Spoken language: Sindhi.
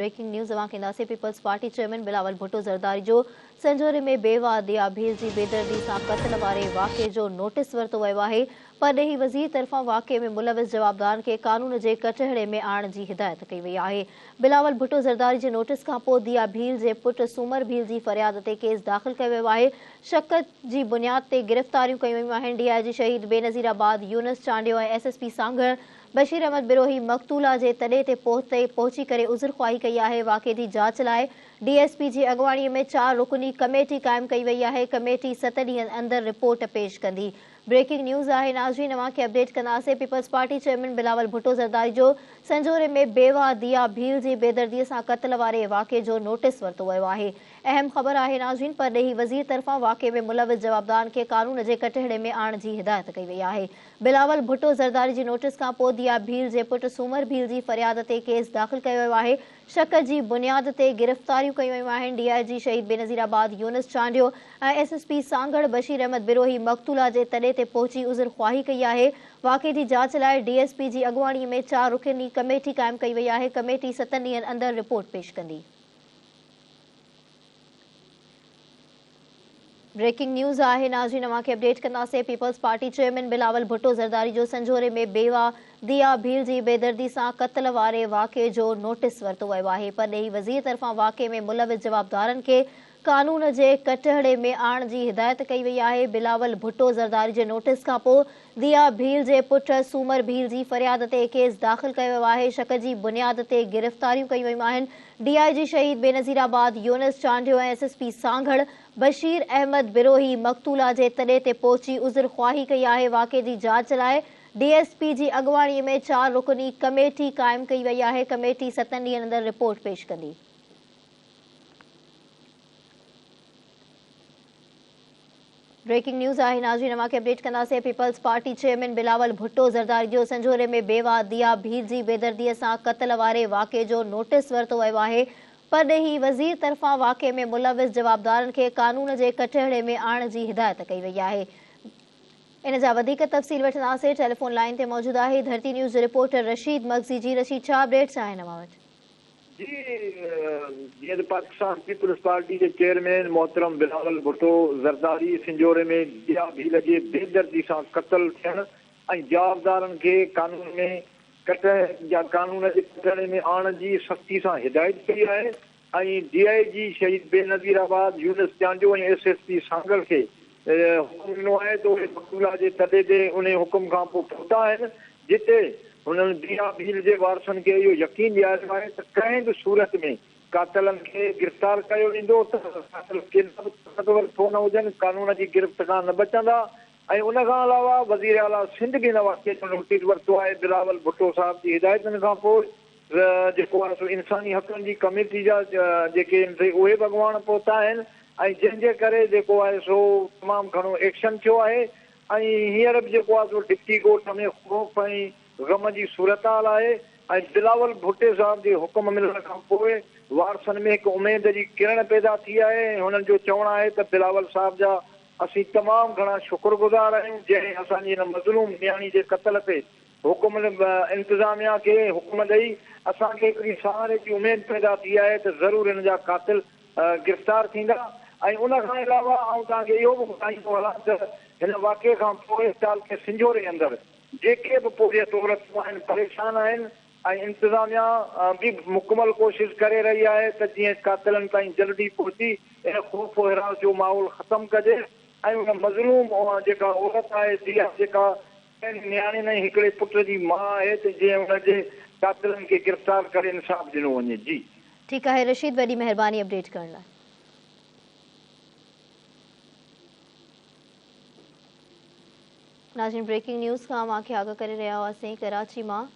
بريڪنگ نيوز اوهان کي ڏينداسين peoples party chairman Bilawal Bhutto Zardari جو سنجهوري ۾ بيواهه ديا ڀيل جي بيدردي سان قتل واري واقعي جو نوٽيس ورتو ويو آهي پرڏيهي وزير طرفان واقعي ۾ ملوث جوابدارن کي قانون جي ڪٽهڙي ۾ آڻڻ جي هدايت ڪئي وئي آهي بلاول ڀٽو زرداري جي نوٽيس کانپوء ديا ڀيل جي پٽ سومر ڀيل جي فرياد تي ڪيس داخل ڪيو ويو آهي شڪ جي بنياد تي گرفتاريون ڪيون ويون آهن ڊي I جي شهيد Benazirabad Younis Chandio ۽ S S P Sanghar Bashir Ahmed Brohi مقتولا جي تڏي تي پهتي پهچي ڪري عذرخواهي ڪئي آهي، واقعي جي جاچ لاء ڊي ايس پي جي اڳواڻي ۾ چار رڪني ڪميٽي قائم ڪئي وئي آهي، ڪميٽي ست ڏينهن اندر رپورٽ پيش ڪندي. بريڪنگ نيوز آهي ناظرين اوهان کي اپڊيٽ ڪنداسين peoples party chairman Bilawal Bhutto Zardari جو سنجهوري ۾ بيواهه ديا ڀيل جي بيدردي سان قتل واري واقعي جو نوٽيس ورتو ويو آهي اهم خبر آهي ناظرين پرڏيهي وزير طرفان واقعي ۾ ملوث جوابدارن کي قانون جي ڪٽهڙي ۾ آڻڻ جي هدايت ڪئي وئي آهي بلاول ڀٽو زرداري جي نوٽيس کان پوء ديا ڀيل جي پٽ سومر ڀيل جي فرياد تي ڪيس داخل ڪيو ويو آهي، شڪ جي بنياد تي گرفتاريون ڪيون ويون آهن، ڊي I جي شهيد Benazirabad Younis Chandio ۽ S S P Sanghar Bashir Ahmed Brohi مقتولا جي تڏي تي پهچي عذر خواهي ڪئي آهي، واقعي جي جاچ لاء ڊي ايس پي جي اڳواڻي ۾ چار رڪني ڪميٽي قائم ڪئي وئي آهي، ڪميٽي ستن ڏينهن اندر رپورٽ پيش ڪندي. بريڪنگ نيوز آهي ناظرين اوهان کي اپڊيٽ ڪنداسين peoples party chairman Bilawal Bhutto Zardari جو سنجهوري ۾ بيواهه ديا ڀيل جي بيدردي سان قتل واري واقعي جو نوٽيس ورتو ويو آهي پرڏيهي وزير طرفان واقعي ۾ ملوث جوابدارن کي قانون جي ڪٽهڙي ۾ آڻڻ جي هدايت ڪئي وئي آهي بلاول ڀٽو زرداري جي نوٽيس کانپوء ديا ڀيل جي پٽ سومر ڀيل جي فرياد تي ڪيس داخل ڪيو ويو آهي، شڪ جي بنياد تي گرفتاريون ڪيون ويون آهن، ڊي I جي شهيد Benazirabad Younis Chandio ۽ S S P Sanghar Bashir Ahmed Brohi مقتولا جي تڏي تي پهچي عذر خواهي ڪئي آهي، واقعي جي جاچ لاء ڊي ايس پي جي اڳواڻي ۾ چار رڪني ڪميٽي قائم ڪئي وئي آهي، ڪميٽي ستن ڏينهن اندر رپورٽ پيش ڪندي. بريڪنگ نيوز آهي ناظرين اوهان کي اپڊيٽ ڪنداسين peoples party chairman Bilawal Bhutto Zardari جو سنجهوري ۾ بيواهه ديا ڀيل جي بيدردي سان قتل واري واقعي جو نوٽيس ورتو ويو آهي پرڏيهي وزير طرفان واقعي ۾ ملوث جوابدارن کي قانون جي ڪٽهڙي ۾ آڻڻ جي هدايت ڪئي وئي آهي ان جا وڌيڪ تفصيل وٺنداسين ٽيليفون لائين تي موجود آهي ڌرتي نيوز جو رپورٽر رشيد مگسي جي رشيد ڇا اپڊيٽس آهن اوهان وٽ. جي جيئن ته پاڪستان پيپلز پارٽي جي چيئرمين محترم بلاول ڀٽو زرداري سنجهوري ۾ ضياء ڀيل جي بيدردي سان قتل ٿيڻ ۽ جوابدارن کي قانون ۾ ڪٽهڙي يا قانون جي ڪٽهڙي ۾ آڻڻ جي سختي سان هدايت ڪئي آهي ۽ ڊي I جي شهيد Benazirabad Younis Chandio ۽ S S P Sanghar کي حڪم ڏنو آهي ته اهي مقتولا جي تڏي تي انهي حڪم کان پوء پهتا آهن جتي هنن ديا ڀيل جي وارثن کي اهو يقين ڏياريو آهي ته ڪنهن به صورت ۾ قاتلن کي گرفتار ڪيو ويندو ته قاتل ڪيڏا به طاقتور ڇو نه هجن قانون جي گرفت کان نه بچندا ۽ ان کان علاوه وزير اعليٰ سنڌ به هن واقعي جو نوٽيس ورتو آهي بلاول ڀٽو صاحب جي هدايتن کان پوء جيڪو آهي سو انساني حقن جي ڪميٽي جا جيڪي آهن سي اهي به اڳواڻ پهتا آهن ۽ جنهن جي ڪري جيڪو آهي سو تمام گهڻو ايڪشن ٿيو آهي ۽ هينئر به جيڪو آهي سو ڊپٽي ڳوٺ ۾ خوف ۽ غم جي صورتحال آهي ۽ بلاول ڀٽي صاحب جي حڪم ملڻ کان پوء وارثن ۾ هڪ اميد جي ڪرڻ پيدا ٿي آهي ۽ هنن جو چوڻ آهي ته بلاول صاحب جا اسين تمام گهڻا شڪر گذار آهيون جنهن اسان جي هن مظلوم نياڻي جي قتل تي حڪم انتظاميا کي حڪم ڏئي اسان کي هڪڙي سهاري جي اميد پيدا ٿي آهي ته ضرور هن جا قاتل گرفتار ٿيندا ۽ ان کان علاوه آئون توهان کي اهو به ٻڌائيندو هلان ته هن واقعي کان پوء تعلقي سنجهوري اندر جيڪي به پورهيت عورتون آهن پريشان آهن ۽ انتظاميا به مڪمل ڪوشش ڪري رهي آهي ته جيئن قاتلن تائين جلدي پهچي ان خوف و هراس جو ماحول ختم ڪجي ۽ ان مظلوم جيڪا عورت آهي ضيا جيڪا چئن نياڻين ۽ هڪڙي پٽ جي ماء آهي ته جيئن ان جي قاتلن کي گرفتار ڪري انصاف ڏنو وڃي جي. ٺيڪ آهي رشيد وڏي مهرباني اپڊيٽ ڪرڻ لاء. ناظرين بريڪنگ نيوز کان اوهان کي آگاهه ڪري رهيا هئاسين ڪراچي مان.